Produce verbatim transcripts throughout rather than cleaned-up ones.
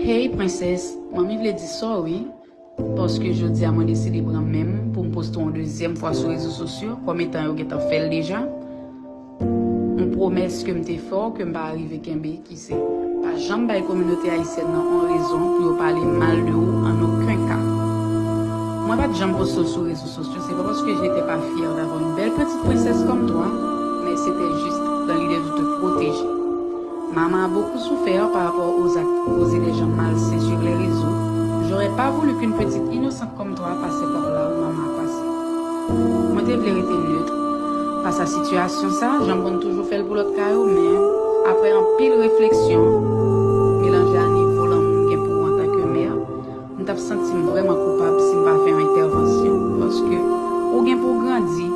Hey, prensès, manmi vle di sorry, paske jodi a mwen deside pran men m pou m poste yon dezyèm fwa sou rezo sosyo, kòm etan yo gentan fè l deja. Yon pwomès ke m te fè w ke m pa rive kenbe, ki se, pa janm bay kominote ayisyèn nan yon rezon pou yo pale mal de ou an okenn ka. Mwen pa t janm poste w sou rezo sosyo, c'est pas parce que je n'étais pas fière d'avoir une belle petite princesse comme toi, mais c'était juste dans l'idée de te protéger. Maman a beaucoup souffert par rapport aux actes posés des gens malsains sur les réseaux. J'aurais pas voulu qu'une petite innocente comme toi passe par là où maman a passé. Mwen te vle rete nèt fas a sitiyasyon sa, jan m konn toujou fè l pou lòt ka yo, men apre anpil refleksyon, melanje a nivo lanmou m gen pou ou antanke mè, m t ap santi m vrèman koupab si m pa fè yon entèvansyon, paske ou gen pou w grandi,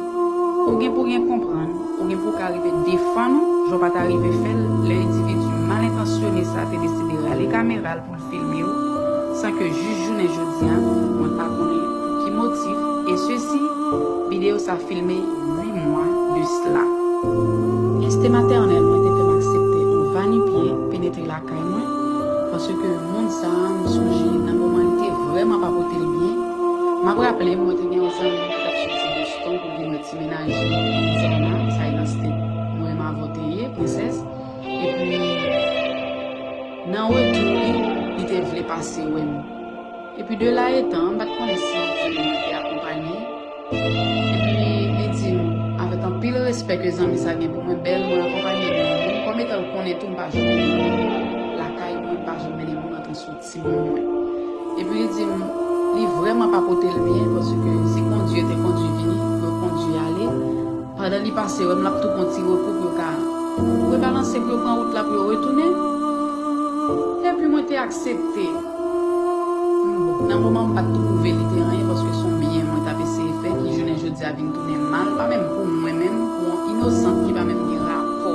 ou gen pou w gen konprann, ou gen pou w ka rive defann ou, jan w pa ta rive fè l lè endividi mal entansyone sa te deside rale kamera l pou l filme w, san ke jis jounen jodi a, mwen pa konnen pou ki motif, e sesi, videyo sa filme uit mwa de sila. Enste matènèl mwen te fè m aksepte yon vanipye penetre lakay mwen, paske moun sa a, m sonje nan moman li te vrèman pa pote l byen. M ap raple m, mwen te gen yon zanmi ki t ap soti Boston pou vin wè ti menaje Indiana, sa e nan state mwen m avè w te ye, prensès. Epi, nan retou li, li te vle pase wè m. Epi de la etan, m pa t konnen si zanmi mwen te akonpanye. Epi li di m, avèk anpil respè ke zanmi sa gen pou mwen, bèl mwen akonpanye de yon moun. Kòm etan l konnen tou, m pa janm mennen moun lakay mwen, m pa janm mennen moun antre sou timoun mwen. Epi li di m, li vrèman pa pote l byen, paske se kondui yo te kondui vini, yo kondui ale. Pandan li pase wè m, l ap tou pran ti repo pou yo ka rebalanse, pou yo pran wout la, pou yo retounen. Epi mwen te aksepte. Bon, nan moman m pa t twouve li te anyen, paske se yon byen mwen t ap eseye fè, ki jounen jodi a vin tounen mal, pa menm pou mwen menm, pou yon inosan ki pa menm gen rapò.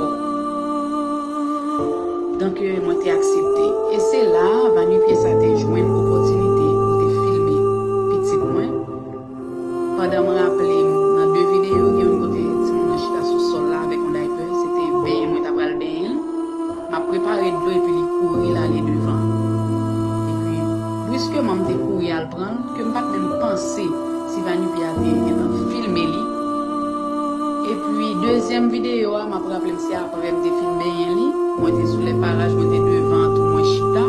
Donk, euh, mwen te aksepte. E se la a, vanipye sa te jwenn opòtinite pou te filme pitit mwen. Pandan m raple m, nan de videyo, gen youn kote timoun nan chita sou sòl la avèk yon daypè, se te benyen mwen t ap pral benyen l. M ap prepare dlo epi li kouri l ale devan. Epi, briskeman m te kouri al pran l, ke m pa t menm panse si vanipye a te gentan filme li. Epi, dezyèm videyo a, m ap raple m se apre m te fin benyen li, mwen te sou lè paraj, mwen te devan tou, mwen chita,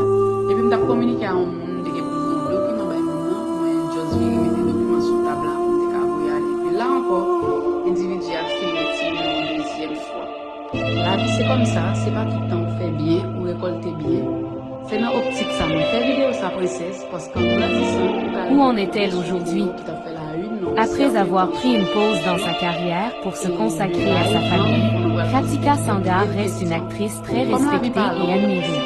epi m t ap kominike a yon moun, m te gen pou m fè yon dokiman bay moun nan, mwen just vire mete dokiman sou tab la pou m te ka voye ale. Epi la ankò, endividi a filme timoun nan yon dezyèm fwa. Lavi se kòmsa, se pa tout tan ou fè byen, ou rekòlte byen. Se nan optik sa mwen fè videyo sa, prensès, paske an grandisan, ou ka... Où en est-elle aujourd'hui ? Après avoir pris une pause dans sa carrière pour se consacrer à sa famille, Kratika Sangar reste une actrice très respectée et admirée.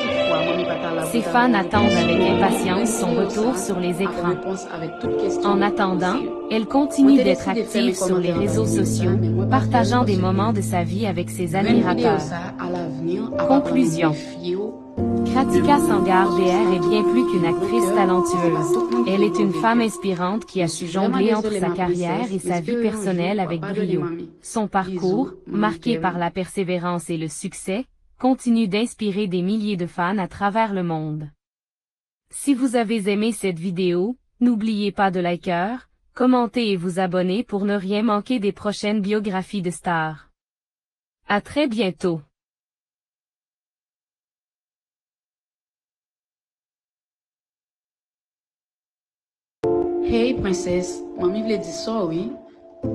Ses fans attendent avec impatience son retour sur les écrans. En attendant, elle continue d'être active sur les réseaux sociaux, partageant des moments de sa vie avec ses admirateurs. Conclusion. Kratika Sangar D R est bien plus qu'une actrice talentueuse. Elle est une femme inspirante qui a su jongler entre sa carrière et sa vie personnelle avec brio. Son parcours, marqué par la persévérance et le succès, continue d'inspirer des milliers de fans à travers le monde. Si vous avez aimé cette vidéo, n'oubliez pas de liker, commenter et vous abonner pour ne rien manquer des prochaines biographies de stars. À très bientôt. Hey, prensès, manmi vle di sorry,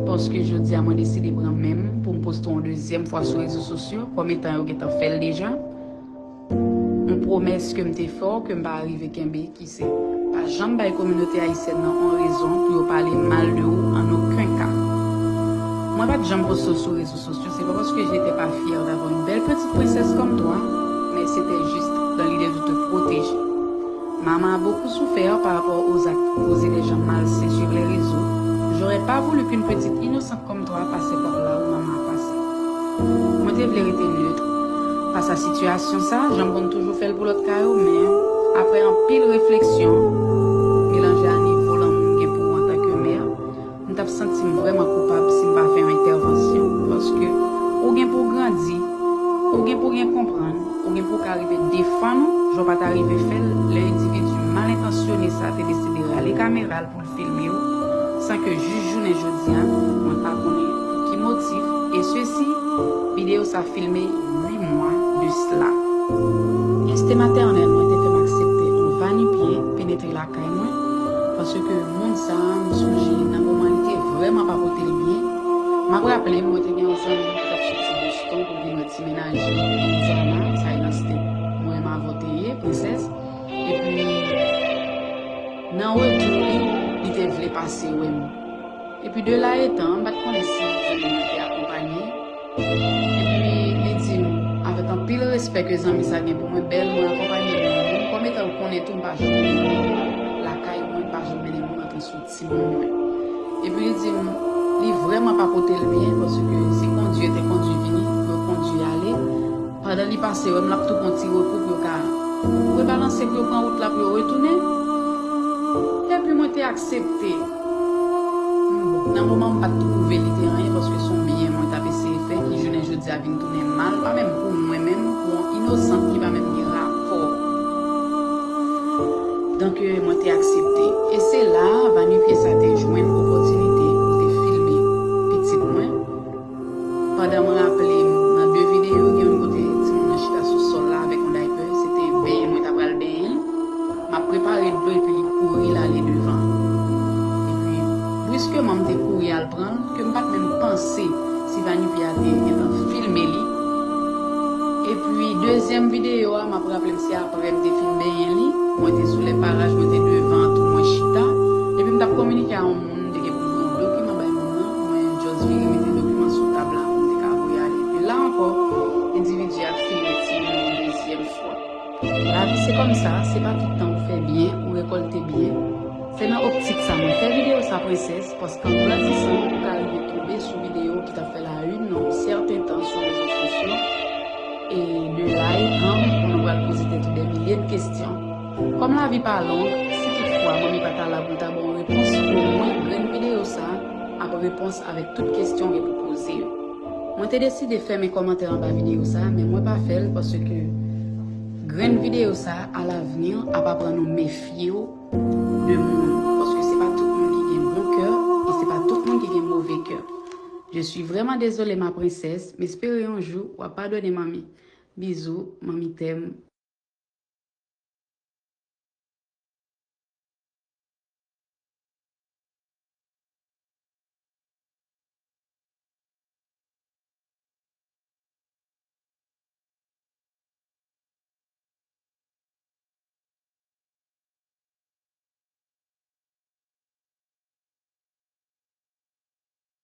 paske jodi a mwen deside pran men m pou m poste yon dezyèm fwa sou rezo sosyo, kòm etan yo gentan fè l deja. Yon pwomès ke m te fè w ke m pa rive kenbe, ki se, pa janm bay kominote ayisyèn nan yon rezon pou yo pale mal de ou an okenn ka. Mwen pa t janm poste w sou rezo sosyo, c'est pas parce que je n'étais pas fière d'avoir une belle petite princesse comme toi, mais c'était juste dans l'idée de te protéger. Maman a beaucoup souffert par rapport aux actes posés des gens malsains sur les réseaux. J'aurais pas voulu qu'une petite innocente comme toi passe par là où maman a passé. Mwen te vle rete nèt fas a sitiyasyon sa, jan m konn toujou fè l pou lòt ka yo, men apre anpil refleksyon, melanje a nivo lanmou m gen pou ou antanke mè, m t ap santi m vrèman koupab si m pa fè yon entèvansyon, paske ou gen pou w grandi, ou gen pou w gen konprann, ou gen pou w ka rive defann ou, jan w pa ta rive fè l lè te deside rale kamera l pou l filme yo, san ke jis jounen jodi a, mwen pa konnen pou ki motif, e sesi, videyo sa filme uit mwa de sla. Enste matènèl mwen te fè m aksepte yon vanipye penetre lakay mwen, paske moun sa a, m sonje nan moman li te vrèman pa pote l byen. M ap raple m, mwen te gen yon zanmi ki t ap soti Boston pou vin wè ti mennaj li, Indiana, sa e nan state mwen m avè w te ye, Princess. Epi, nan retou li, li te vle pase wè m. Epi de la etan, m pa t konnen si zanmi mwen te akonpanye. Epi li di m, avèk anpil respè ke zanmi sa gen pou mwen, bèl, mwen akonpanye de yon moun. Kòm etan l konnen tou, m pa janm mennen moun lakay mwen, m pa janm mennen moun antre sou timoun mwen. Epi li di m, li vrèman pa pote l byen, paske se kondui yo te kondui vini, yo kondui ale. Pandan li pase wè m, l ap tou pran ti rekou pou yo ka rebalanse, pou yo pran wout la, pou yo retounen. Epi mwen te aksepte. Bon, nan moman m pa t twouve li te anyen, paske se yon byen mwen t ap eseye fè, ki jounen jodi a vin tounen mal, pa menm pou mwen menm, pou yon inosan ki pa menm gen rapò. Donk, euh, mwen te aksepte. E se la a, vanipye sa te jwenn opòtinite pou l te filme pitit mwen. Pandan m raple m, nan de videyo, gen youn kote timoun nan chita sou sòl la avèk yon daypè, se te benyen mwen t ap pral benyen l. M ap prepare dlo epi li kouri l ale devan. Epi, briskeman, m te kouri al pran l, ke m pa t menm panse si vanipye a te gentan filme li. Epi, dezyèm videyo a, m ap raple m, se apre m te fin benyen li, mwen te sou lè paraj, mwen te devan tou, mwen chita, epi m t ap kominike a yon moun, m te gen pou m fè yon dokiman bay moun nan, mwen just vire mete dokiman sou tab la pou m te ka voye ale. Epi la ankò, endividi a filme timoun nan yon dezyèm fwa. Lavi se kòmsa, se pa tout tan ou fè byen, ou rekòlte byen. Se nan optik sa mwen fè videyo sa, Princess, paske an grandisan, ou ka rive tonbe sou videyo ki t ap fè la une nan yon sèten tan sou rezo sosyo. E de la etan, moun pral poze tèt ou dè milye de kesyon. Kòm lavi pa long, si toutfwa manmi pa ta la pou l ta ba w repons, omwen grenn videyo sa ap repons avèk tout kesyon w gen pou poze yo. Mwen te deside fèmen kòmantè anba videyo sa, men mwen pa fè l paske grenn videyo sa, alavni, ap aprann ou mefye w de moun. Paske se pa tout moun ki gen bon kè, e se pa tout moun ki gen move kè. Je suis vraiment désolée, ma princesse, m espere yon jou w ap padone manmi. Bizou, manmi t'aime.